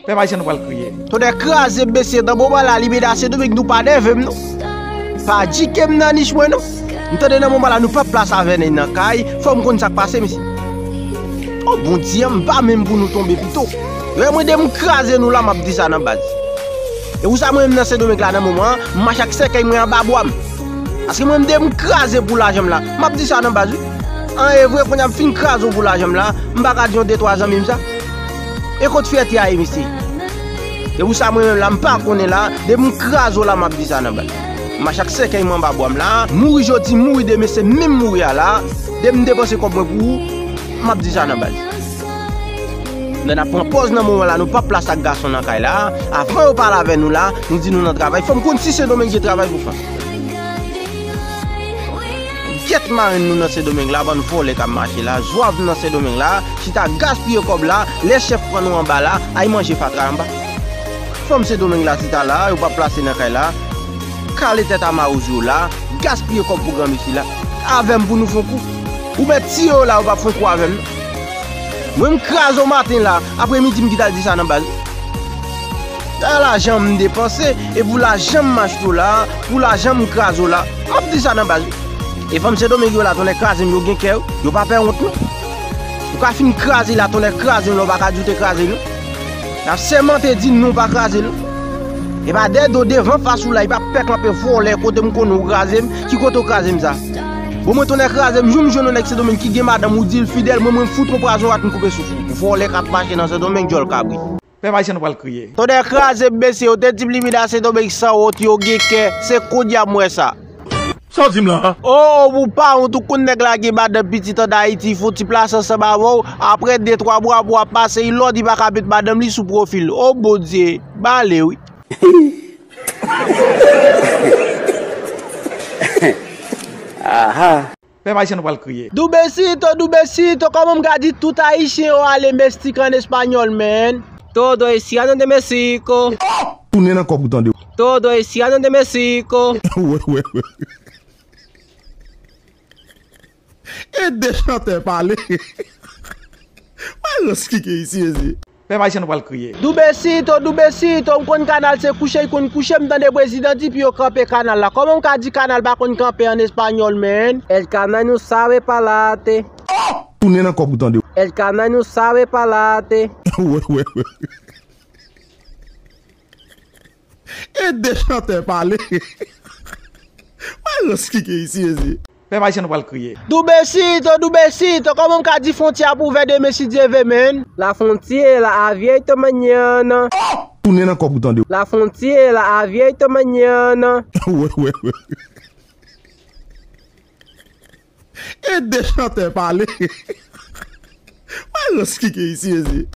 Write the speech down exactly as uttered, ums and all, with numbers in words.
Pèp ayisyen, nou pral kriye. Tonnè kraze, bese, nan moman la, Libida Sendomeng, nou pa nève m non. Pa dike m nan nich mwen non. M tande nan moman la nou p ap plas avè nèg nan kay, fò m konn sa k pase mesye. O Bondye, m pa menm pou nou tonbe pito. Lè mwen de m kraze nou la, m ap di sa nan baz. E pou sa mwen menm nan Sendomeng la nan moman an, m mache ak sèkèy mwen anba bwa m. Paske mwen m de m kraze pou lajan m la. M ap di sa nan baz wi. An e vre, kounye a m fin kraze w pou lajan m la, m pa ka di yon de twa zanmi m sa. E kot fyète a ye mesye? E pou sa mwen menm la, m pa konnen la, depi m kraze w la, m ap di sa nan baz. M mache ak sèkèy mwen anba bwa m la, mouri jodi, mouri demen, se menm mouri a la, depi m depanse kòb mwen pou ou, m ap di sa nan baz. Lè n ap pran pòz nan moman la, nou p ap plas ak gason nan kay la, avan yo pale avè nou la, nou di nou nan travay, fò m konn si Sendomeng gen travay pou fè. Gèt marenn nou nan Sendomeng la, bann vòlè k ap mache la, zwav nan Sendomeng la, chita gaspiye kòb la, lè chèf pran nou anba la, ay manje fatra anba. Fanm Sendomeng la chita la, yo p ap plase nan kay la, kale tèt a mawozo la, gaspiye kòb pou granmesi la, avè m pou nou fè yon kou. Ou mèt tiye yo la, yo p ap fè yon kou avè m non. Mwen m kraze w maten la, apremidi m gentan al di sa nan baz. Dayè lajan m depanse, e pou lajan m achte w la, pou lajan m kraze w la, m ap di sa nan baz wi. E fanm Sendomeng yo la, tonnè kraze m, yo gen kè wi, yo pa pè wont non. Ou ka fin kraze la, tonnè kraze m la, ou pa ka di w te kraze non. N ap sèmante di nou pa kraze non. E pa dèyè do, devan fas ou la, e pa pè kanpe vòlè, kote m konnen ou kraze m, ki kote ou kraze m sa? Bon mwen tonnè kraze m, jou m jwenn yon nèg Sendomeng ki gen madanm ou di l fidèl, mwen mwen fout yon pwazon rat m koupe souf ou. Vòlè k ap mache nan Sendomeng, djòl kabrit. Pèp ayisyen, nou pral kriye. Tonnè kraze m mesye, yo te di m Libida Sendomeng sanwont, yo gen kè, se kounye a m wè sa. Sa w di m la a? O, ou pa wont, ou konn nèg la gen madanm, pitit ann Ayiti, fè yon ti plase ansanm avè w, aprè de twa mwa, mwa pase, i lòd, i pa ka met madanm li sou pwofil. O Bondye, m ale wi. Aha. Pèp ayisyen, nou pral kriye. Dubecito, dubecito, kòman m ka di tout ayisyen yo ale Mestika an espanyòl, man? Todo haitiano de México. Tounen nan kòb ou tande. Todo haitiano de México. Wè, wè, wè. E de chantè pale. Wè rans ki gen isi, mesye. Pèp ayisyen, nou pral kriye. Dubecito, dubecito, m konn kanal se kouche, i konn kouche, m tande prezidan di pou yo kanpe kanal la. Kòman m ka di kanal pa konn kanpe an espanyòl, man? El canal no sabe parlate. Tounen nan kòb ou tande. El canal no sabe parlate. Wè, wè, wè. E de chantè pale. Wè rans ki gen isi, mesye. Pèp ayisyen, nou pral kriye. Dubecito, dubecito, kòman m ka di fwontyè ap ouvè demen si Dye ve, man? La frontera abierta mañana. Tounen nan kòb ou tande. La frontera abierta mañana. Wè, wè, wè. E de chantè pale. Wè rans ki gen isi, mesye.